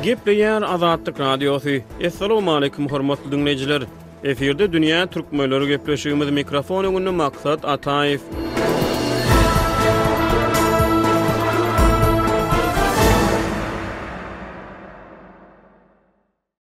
Gepleýär Azatlyk Radiosy. Assalamualaikum hormatly diňleýjiler. Efirde dünýä türkmenleri gepleşigimiz mikrofon öňünde Maksat Ataýew.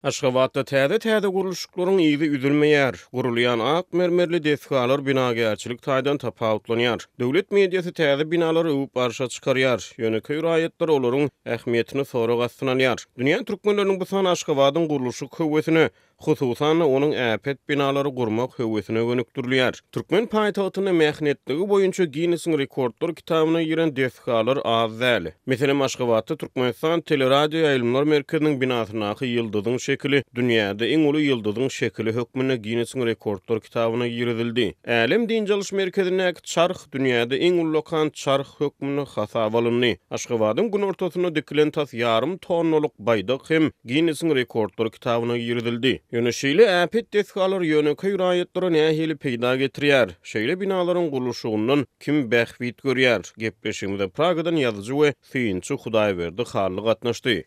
Aşgabatda täze-täze gurluşyklaryň yzy üzülmeýär. Gurulýan ak mermerli desgalar binagärçilik taýdan tapawutlanýar. Döwlet mediasy täze binalary öwüp arşa çykarýar. Ýönekeý raýatlar olaryň ähmiýetini sorag astyna alýar. Dünýä türkmenleriniň bu sany Aşgabadyň gurluşyk höwesine, Hususan-da, onuň äpet binalary gurmak höwesine gönükdirilýär. Türkmen paýtagtynda mähnetligi boýunça Ginnesiň rekordlar kitabyna giren desgalar az däl. Meselem, Aşgabatda Türkmenistan teleradioýaýlymlar merkeziniň binasyndaky ýyldyzyň şekili dünýäde iň uly ýyldyzyň şekili hökmünde Ginnesiň rekordlar kitabyna girizildi. Älem dynç alyş merkezindäki çarh dünýäde iň ullakan çarh hökmünde hasaba alyndy. Aşgabadyň günortasynda dikilen tas ýarym tonnalyk baýdak hem Ginnesiň rekordlar kitabyna girizildi. Ýöne şeýle äpet desgalar ýönekeý raýatlara nähili peýda getirýär? Şeýle binalaryň gurluşygyndan kim bähbit görýär? Gepleşigimize Pragadan ýazyjy we synçy Hudaýberdi Hally gatnaşdy.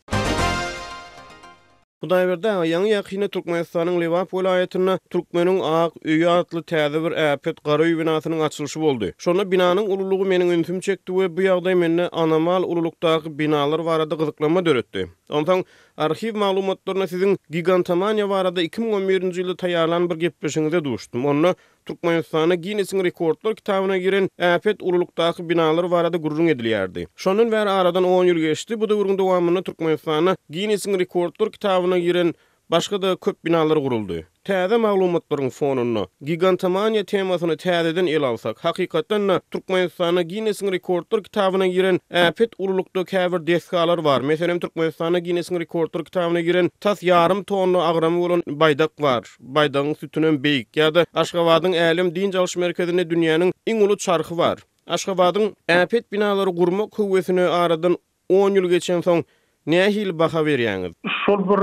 Hudaýberdi aga, ýaňy-ýakynda Türkmenistanyň Lebap welaýatynda Türkmeniň ak öýi atly täze bir äpet gara öý binasynyň açylyşy boldy. Şonda binanyň ululygy meniň ünsümi çekdi we bu ýagdaý mende anomal ululykdaky binalar barada gyzyklanma döretdi. Onsoň arhiw maglumatlarynda siziň gigantomaniýa barada 2011-nji ýylda taýýarlan bir gepleşigiňize duşdum. Onda Türkmenistanda Ginnesiň rekordlar kitabyna giren äpet ululykdaky binalar barada gürrüň edilýärdi. Şondan bäri aradan on ýyl geçdi, bu döwrüň dowamynda Türkmenistanda Ginnesiň rekordlar kitabyna giren başga-da köp binalar guruldy. Täze maglumatlaryň fonunda, gigantomaniýa temasyny täzeden ele alsak, hakykatdan-da, Türkmenistanda Ginnesiň rekordlar kitabyna giren äpet ululykda käbir desgalar bar. Meselem, Türkmenistanda Ginnesiň rekordlar kitabyna giren tas ýarym tonna agramy bolan baýdak bar. Baýdagyň sütünem beýik. Ýa-da Aşgabadyň Älem dynç alyş merkezinde dünýäniň iň uly çarhy bar. Aşgabadyň äpet binalary gurmak höwesine aradan on ýyl geçensoň nähili baha berýäňiz? Şol bir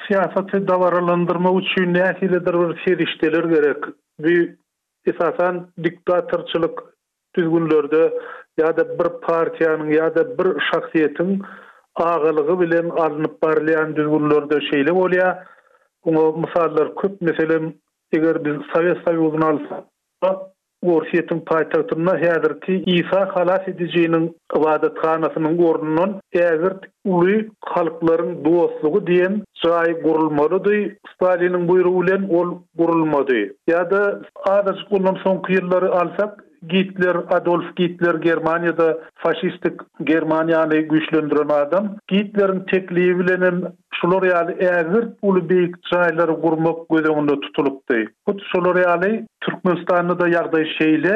syýasaty dabaralandyrmak üçin nähilidir bir serişdeler gerek. Bu esasan diktatorçylyk düzgünlerde ýa-da bir partiýanyň ýa-da bir şahsyýetiň agalygy bilen alnyp barylýan düzgünlerde şeýle bolýar. Oňa mysallar köp. Meselem, eger biz Sowet Soýuzyny alsak, Orsýetiň paýtagtynda häzirki Isa Halas Edijiniň ybadathanasynyň ornundan ägirt uly Halklaryň dostlugy diýen jaý gurulmalydy, Staliniň buýrugy bilen ol gurulmady. Ýa-da azajyk ondan soňky ýyllary alsak, Gitler, Adolf Gitler Germaniýada faşistik Germaniýany güýçlendiren adam. Gitleriň teklibi bilenem şular ýaly ägirt uly beýik jaýlary gurmak göz öňünde tutulypdy. Hut şolar ýaly Türkmenistanda-da ýagdaý şeýle.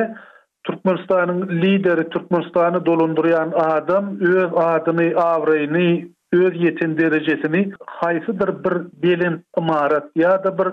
Türkmenistanyň lideri, Türkmenistany dolandyrýan adam öz adyny, abraýyny, öz ýeten derejesini haýsydyr bir belent ymarat ýa-da bir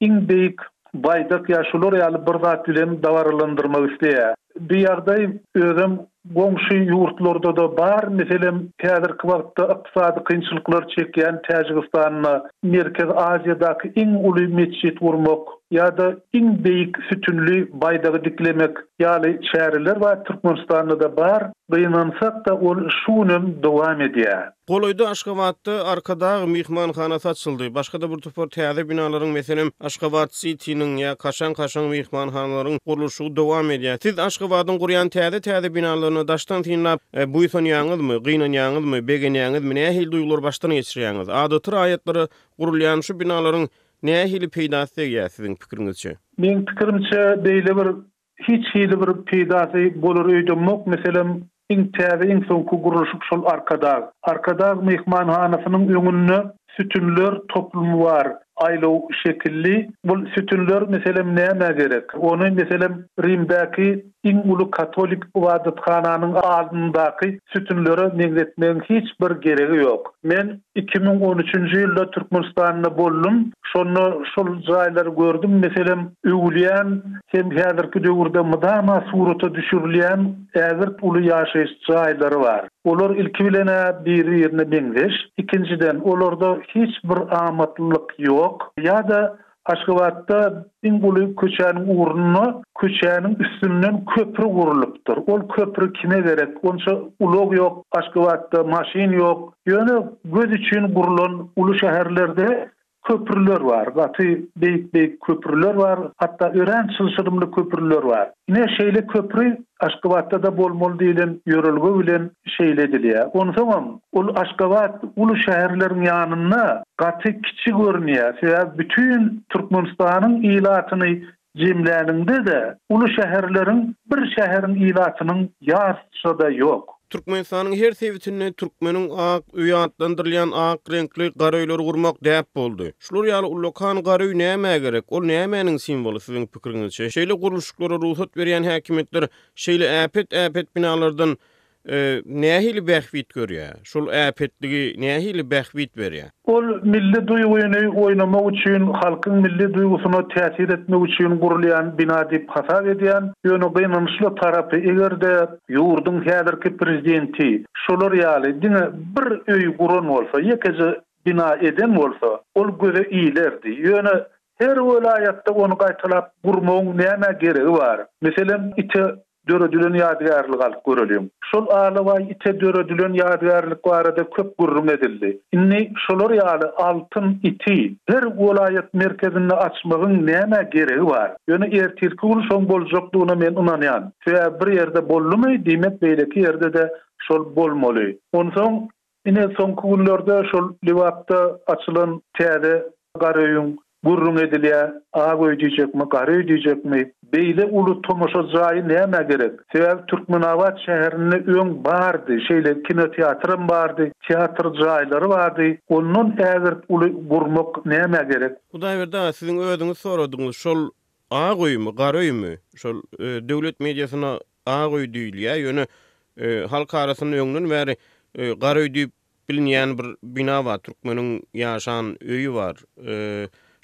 iň beýik baýdak ýa şular ýaly bir zat bilen dabaralandyrmak isleýär. Bu ýagdaý özem goňşy ýurtlarda-da bar. Meselem, häzirki wagtda ykdysady kynçylyklar çekýän Täjigistanda Merkezi Aziýadaky iň uly metjit gurmak ýa-da iň beýik sütünli baýdagy diklemek ýaly çäreler bar, Türkmenistanda-da bar. Gynansak-da, ol şu günem dowam edýär. Golaýda Aşgabatda Arkadag myhmanhanasy açyldy. Başga-da bir topar täze binalaryň, meselem, Aşgabat Sitiniň ýa kaşaň-kaşaň myhmanhanalaryň gurluşygy dowam edýär. Siz Aşgabadyň gurýan täze-täze binalaryny daşdan synlap, buýsanýaňyzmy, gynanýaňyzmy, begenýäňizmi, nähili duýgulary başdan geçirýäňiz? Adaty raýatlara gurulýan şu binalaryň nähili peýdasy degýär siziň pikiriňizçe? Meň pikirimçe, beýle bir Hiç hili bir peýdasy bolar öýdemok, meselem, iň täze, iň soňky gurluşyk şol Arkadag. Arkadag myhmanhanasynyň öňünde sütünler toplumy bar, aýlaw şekilli. Bul sütünler, meselem, nämä gerek? Ony, meselem, Rimdäki iň uly katolik ybadathananyň alnyndaky sütünlere meňzetmegiň hiç bir geregi ýok. Men 2013-nji ýylda Türkmenistanda boldum. Şonda şol jaýlary gördüm. Meselem, öwülýän hem häzirki döwürde mydama surata düşürilýän ägirt uly ýaşaýyş jaýlary bar. Olar ilki bilen-ä biri-birine meňzeş. Ikinjiden, olarda hiç bir amatlylyk ýok. Ýa-da. Aşgabatda iň uly köçäniň ugrunda köçäniň üstünden köpri gurlupdyr. Ol köpri kime gerek? Onça ulag ýok Aşgabatda, maşyn ýok. Ýöne göz üçin gurlan uly şäherlerde Köprüler bar, gaty beýik-beýik köprüler bar, hatda örän çylşyrymly köprüler bar. Ine, şeýle köpri Aşgabatda-da bolmaly diýlen ýörelge bilen şeýle edilýär. Onsoňam, ol Aşgabat uly şäherleriň ýanynda gaty kiçi görünýär, sebäbi bütin Türkmenistanyň ilatyny Jemläniňde-de, uly şäherleriň bir şäheriň ilatynyň ýarysy-da ýok. Türkmenistanyň her sebitinde Türkmeniň ak öýi atlandyrylýan ak reňkli gara öýleri gurmak däp boldy. Şular ýaly ullakan gara öý nämä gerek? Ol nämäniň simwoly siziň pikiriňizçe? Şeýle gurluşyklara rugsat berýän häkimiýetler şeýle äpet-äpet binalardan Nähili bähbit görýär? Şol äpetligi nähili bähbit berýär? Ol milli duýgyny oýnamak üçin, halkyň milli duýgusyna täsir etmek üçin gurulýan bina diýip hasap edýän. Ýöne gynançly tarapy, eger-de ýurduň häzirki prezidenti şolar ýaly diňe bir öý guran bolsa, ýekeje bina eden bolsa, ol göze ilerdi. Ýöne her welaýatda ony gaýtalap gurmagyň nämä geregi bar? Meselem, ite döredilen ýadygärligi alyp göreliň. Şol alabaý ite döredilen ýadygärlik barada köp gürrüň edildi. Indi şolar ýaly altyn iti her welaýat merkezinde açmagyň nämä geregi bar? Ýöne ertirki gün şoň boljakdygyna men ynanýan. Sebäbi bir ýerde boldumy, diýmek beýleki ýerde-de şol bolmaly. Onsoň Ine, soňky günlerde şol Lebapda açylan täze Garaöýüň gürrüňi edilýär. Ak öý diýjekmi, gara öý diýjekmi? Beýle uly tomaşa jaýy nämä gerek? Sebäbi Türkmenabat şäherinde öň bardy, şeýle kinoteatram bardy, teatr jaýlary bardy. Ondan ägirt uly gurmak nämä gerek? Hudaýberdi aga, siziň özüňiz soradyňyz, şol ak öými, gara öými? Şol döwlet mediasynda Ak öý diýilýär, ýöne halk arasynda öňden bäri gara öý diýip bilinýän bir bina bar, türkmeniň ýaşan öýi bar.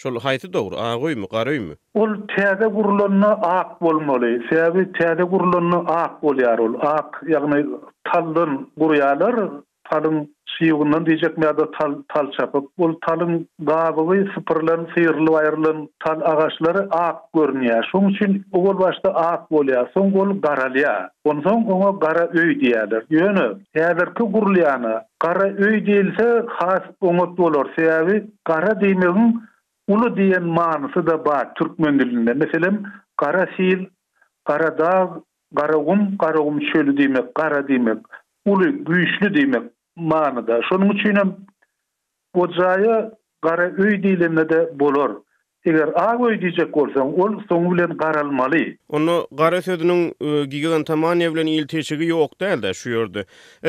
Şol haýsy dogry, ak öými, gara öými? Ol täze gurlanda ak bolmaly. Sebäbi täze gurlanda ak bolýar ol. Ak, ýagny taldan gurýarlar. Talyň çybyndan diýjekmi ýa-da tal, tal çapyp, ol talyň gabygy sypyrylan, syrylyp aýrylan tal agaçlary ak görünýär. Şoň üçin owal başda ak bolýar, soň ol garalýar. Onsoň oňa gara öý diýýärler. Ýöne häzirki gurulýana gara öý diýilse has oňat bolar. Sebäbi gara diýmegiň uly diýen manysy-da bar türkmen dilinde. Meselem, gara sil, gara dag, Garagum, Garagum çöli diýmek, gara diýmek, uly, güýçli diýmek manyda. Şonuň üçinem o jaýa gara öý diýlende-de bolar. Eger ak öý diýjek bolsaň, ol soňy bilen garalmaly. Onda gara sözüniň gigantomaniýa bilen ilteşigi ýok däl-dä şu ýerde.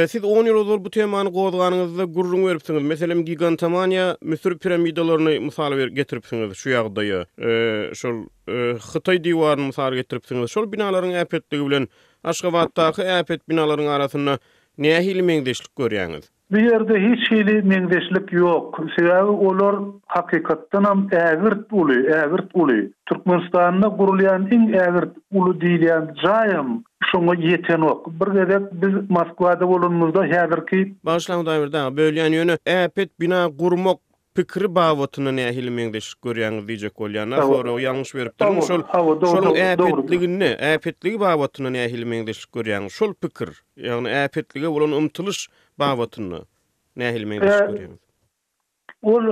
Siz on ýyl ozal bu temany gozganyňyzda gürrüň beripsiňiz. Meselem, gigantomaniýa Müsür piramidalaryny mysal getiripsiňiz şu ýagdaýa. Şol Hytaý diwaryny mysal getiripsiňiz. Şol binalaryň äpetligi bilen Aşgabatdaky äpet binalaryň arasynda nähili meňzeşlik görýäňiz? Bu ýerde hiç hili meňzeşlik ýok. Sebäbi olar hakykatdanam ägirt uly, ägirt uly. Türkmenistanda gurulýan iň ägirt uly diýilýän jaýam şoňa ýetenok. Bir gezek biz Moskwada bolanymyzda häzirki. Bagyşlaň Hudaýberdi aga, bölýän ýöne äpet bina gurmak pikiri babatynda nähili meňzeşlik görýäňiz diýjek bolýan-da, soragy ýalňyş beripdirin. Şol şonuň äpetliginde, äpetligi babatynda nähili meňzeşlik görýäňiz? Şol pikir, ýagny äpetlige bolan ymtylyş babatynda nähili meňzeşlik görýäňiz? Ol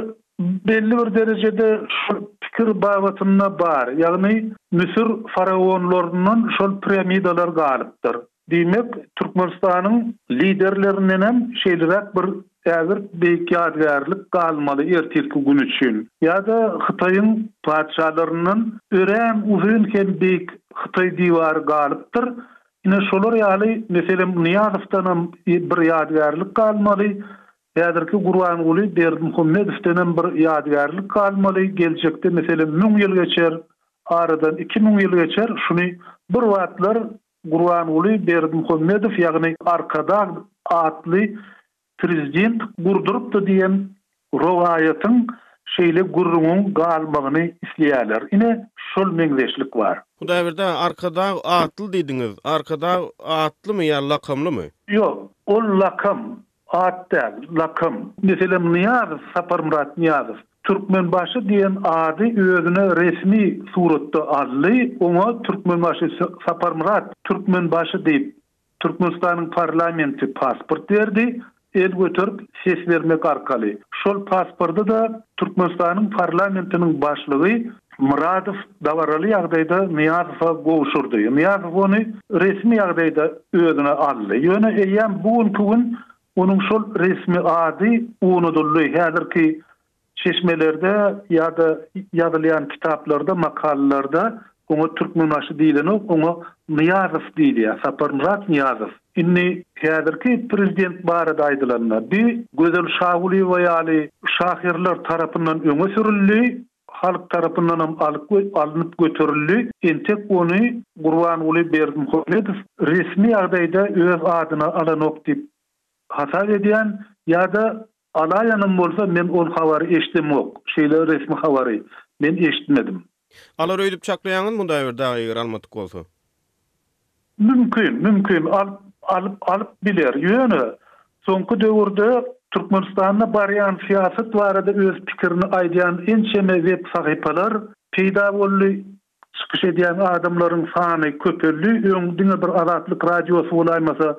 belli bir derejede şol pikir babatynda bar. Ýagny Müsür faraonlaryndan şol piramidalar galypdyr. Diýmek, Türkmenistanyň liderlerindenem şeýleräk bir ägirt beýik ýadygärlik galmaly ertirki gün üçin. Ýa-da Hytaýyň patyşalaryndan örän uzyn hem beýik Hytaý diwary galypdyr. Ine şolar ýaly, meselem, Nyýazowdanam bir ýadygärlik galmaly, häzirki Gurbanguly Berdimuhamedowdenem bir ýadygärlik galmaly, geljekde meselem müň ýyl geçer, aradan 2000 ýyl geçer, şuny bir wagtlar Gurbanguly Berdimuhamedow, ýagny Arkadag atly prezident gurdurypdy diýen rowaýatyň, şeýle gürrüňiň galmagyny isleýärler. Ine, şol meňzeşlik bar. Hudaýberdi aga, Arkadag atly diýdiňiz. Arkadag atlymy ýa lakamlymy? Ýok, ol lakam, at däl, lakam. Meselem, Nyýazow, Saparmyrat Nyýazow. Türkmenbaşy diýen ady özüne resmi suratda aldy, oňa Türkmenbaşy Saparmyrat Türkmenbaşy diýip Türkmenistanyň parlamenti pasport berdi, el göterip ses bermek arkaly. Şol pasporty-da Türkmenistanyň parlamentiniň başlygy Myradow dabaraly ýagdaýda Nyýazowa gowşurdy. Nyýazow ony resmi ýagdaýda özüne aldy. Ýöne eýýäm bu günki gün onuň şol resmi ady unudyldy. Häzirki Çeşmelerde ýa-da ýazylýan kitaplarda, makalalarda oňa Türkmenbaşy diýlenok, oňa Nyýazow diýilýär, Saparmyrat Nyýazow. Indi häzirki prezident barada aýdylanda, bi Gözel Şagulyýewa ýaly şahyrlar tarapyndan öňe sürüldi, halk tarapyndanam alyp alnyp göterildi. Entek ony Gurbanguly Berdimuhamedow resmi ýagdaýda öz adyna alanok diýip hasap edýän ýa-da Alaýanam bolsa men ol habary eşdemok, şeýle resmi habary men eşitmedim. Alar öýdüp çaklaýaňyzmy Hudaýberdi aga eger almadyk bolsa? Mümkin, mümkin alyp alyp alyp biler. Ýöne soňky döwürde Türkmenistanda barýan syýasat barada öz pikirini aýdýan ençeme web sahypalar peýda boldy, çykyş edýän adamlaryň sany köpeldi. Öň diňe bir Azatlyk Radiosy bolaýmasa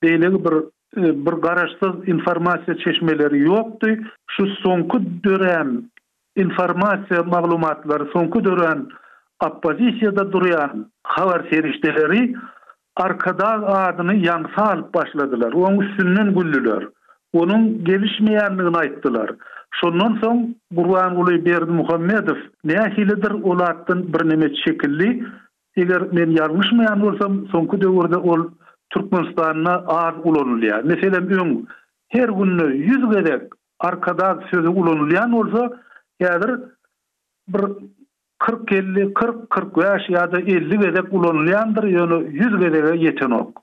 beýleki bir bir garaşsyz informasiýa çeşmeleri ýokdy. Şu soňky dörän informasiýa maglumatlary, soňky dörän oppozisiýada durýan habar serişdeleri Arkadag adyny ýaňsa alyp başladylar, oň üstünden güldüler, onuň gelişmeýändigini aýtdylar. Şondan soň Gurbanguly Berdimuhamedow nähilidir ol atdan birneme çekildi, Eger men ýalňyşmaýan bolsam, soňky döwürde ol Türkmenistanda az ulanylýar. Meselem, öň her günde 100 gezek Arkadag sözi ulanylýan bolsa, häzir bir kyrk-elli, 40, 45 ýa-da 50 gezek ulanylýandyr, ýöne 100 gezege ýetenok.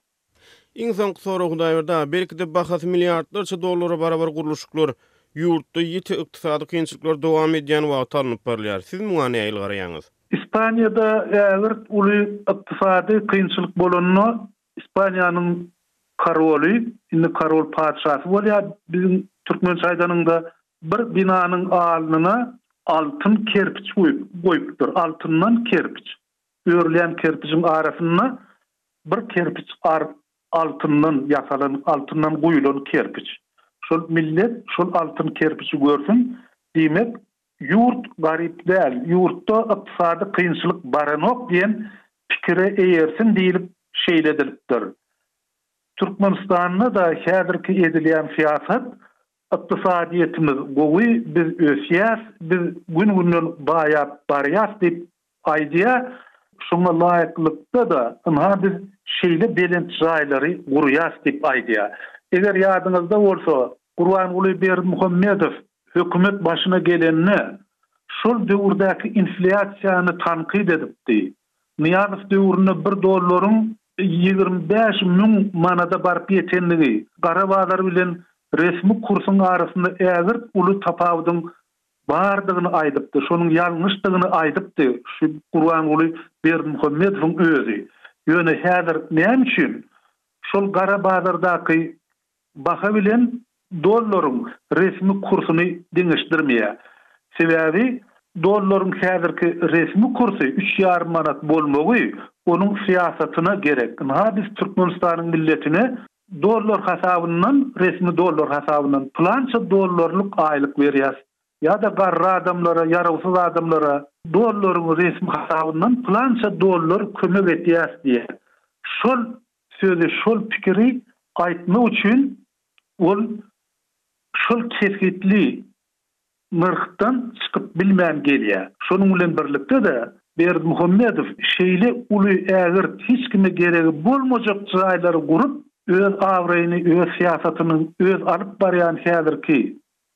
Iň soňky sorag Hudaýberdi aga, belki-de bahasy milliardlarça dollara barabar gurluşyklar ýurtda ýiti ykdysady kynçylyklar dowam edýän wagty alnyp barylýar. Siz muňa nähili garaýaňyz? Ispaniýada ägirt uly ykdysady kynçylyk bolanda Ispaniýanyň karoly, indi karol patyşasy bolýar biziň türkmençe aýdanyňda, bir binanyň alnyna altyn kerpiç goýupdyr, altyndan kerpiç. Örülýän kerpijiň arasynda Bir kerpiç altyndan ýasalan, altyndan guýulan kerpiç. Şol millet şol altyn kerpiçi görsün, diýmek, ýurt garyp däl, ýurtda ykdysady kynçylyk baranok diýen pikire eýersin diýlip şeýle edilipdir. Türkmenistanda-da häzirki edilýän syýasat ykdysadyýetimiz gowy, biz ösýäs, biz gün-günden baýap barýas diýip Aýdýar, şoňa laýyklykda-da, ynha biz şeýle belent jaýlary gurýas diýip aýdýar. Eger ýadyňyzda bolsa, Gurbanguly Berdimuhamedow hökümet başyna gelende, şol döwürdäki inflýasiýany tankyt edipdi. Nyýazow döwründe bir dollaryň 25 müň manada baryp ýetendigi, gara bazar bilen resmi kursuň arasynda ägirt uly tapawudyň bardygyny aýdypdy, şonuň ýalňyşdygyny aýdypdy şu Gurbanguly Berdimuhamedowyň özi. Ýöne häzir näme üçin şol gara bazardaky baha bilen dollaryň resmi kursuny deňeşdirmeýär? Sebäbi dollaryň häzirki resmi kursy üç ýarym manat bolmagy onuň syýasatyna gerek. Ynha biz Türkmenistanyň milletine Dollar hasabyndan, resmi dollar hasabyndan pylança dollarlyk aýlyk berýäs. Ýa-da garry adamlara, ýarawsyz adamlara dollaryň resmi hasabyndan pylança dollar kömek edýäs diýýär. Şol sözi, şol pikiri aýtmak üçin ol şol kesgitli nyrhdan çykyp bilmän gelýär. Şonuň bilen birlikde-de, Berdimuhamedow şeýle uly, ägirt, hiç kime geregi bolmajak jaýlary gurup, öz abraýyny, öz syýasatynyň, öz alyp barýan häzirki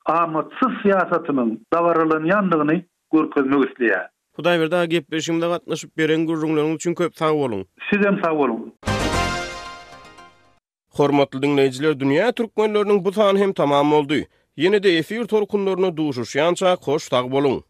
amatsyz syýasatynyň dabaralanýandygyny görkezmek isleýär. Hudaýberdi aga gepleşigimize gatnaşyp beren gürrüňleriňiz üçin köp sag boluň! Sizem sag boluň! Hormatly diňleýjiler dünýä türkmenleriniň bu sany hem tamam boldy. Ýene-de efir tolkunlarynda duşuşýançak hoş sag boluň.